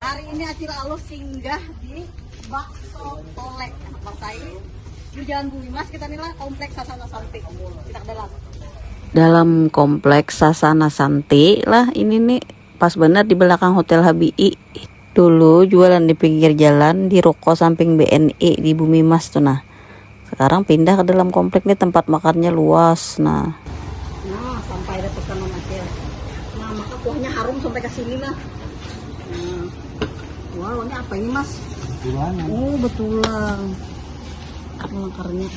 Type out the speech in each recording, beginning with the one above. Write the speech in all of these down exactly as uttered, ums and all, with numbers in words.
Hari ini Acil Alus singgah di Bakso Tole, anak Masai. Di Jalan Bumi Mas kita nih lah, Kompleks Sasana Santi. Kita ke dalam. Dalam Kompleks Sasana Santi lah ini nih, pas bener di belakang Hotel Habi'i. Dulu jualan di pinggir jalan di ruko samping B N I di Bumi Mas tuh nah. Sekarang pindah ke dalam komplek nih, tempat makannya luas nah. Nah, sampai ada pesanan Acil. Nah, maka kuahnya harum sampai ke sini lah. Nah. Wow, ini apa ini, Mas? Gimana? Oh, betulang. Melengkarnya.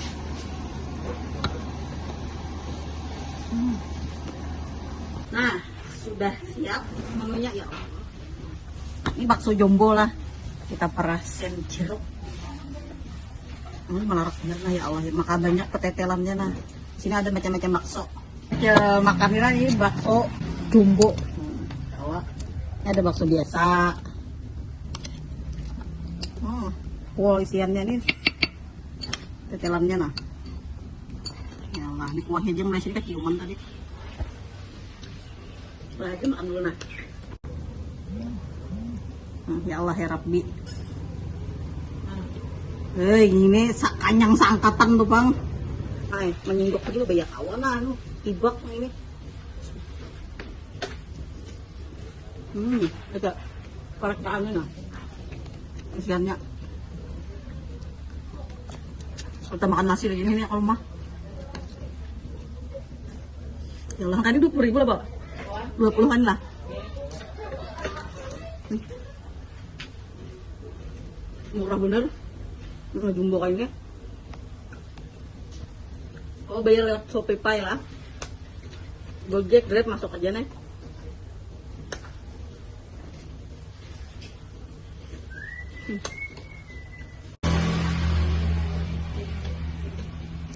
Hmm. Nah, sudah siap menunya ya. Ini bakso jumbo lah. Kita perasan jeruk. Ini melarak bener nah ya Allah. Maka banyak petetelannya nah. Sini ada macam-macam bakso. Ya, makannya ini bakso jumbo. Hmm, tawa. Ini ada bakso biasa. Hmm, full isiannya nih. Tetelannya nah. Ya Allah, di kuahnya aja mulai sini keciuman tadi. Nah, itu makan dulu nah. Hmm, ya Allah ya Rabbi. Hei, ini sakanyang sangkatan tuh bang. Hai, menyinggok juga banyak kawan lah, anu, tibak ini. Hmm, ada parakkaannya nah. Isiannya. Kita makan nasi lagi nih kalau mah. Ya Allah, tadi dua puluh ribu lah, Pak. Dua puluhan lah. Hmm. Murah bener. Nah, jumbo kayaknya. Oh, bayar lewat Shopee Pay lah. Gojek, Grab masuk aja nih.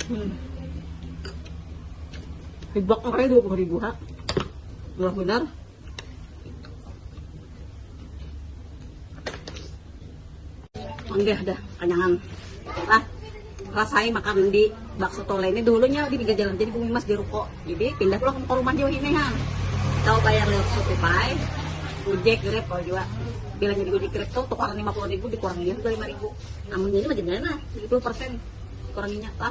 Hmm. Hibak kali dua puluh ribu ha. Murah benar. Enggak dah, kenyangan. Ah, rasai makan di bakso tole ini dulunya di pinggir jalan jadi bumi mas di ruko. Jadi pindah pulang ke rumah jauh ini kan. Tahu bayar lewat Shopee Pay, Gojek, Grab kalau juga. Bilangnya di Gojek Grab tuh tukaran lima puluh ribu dikuranginnya juga lima ribu. Namun ini mah jadi nah tujuh puluh persen kuranginnya lah.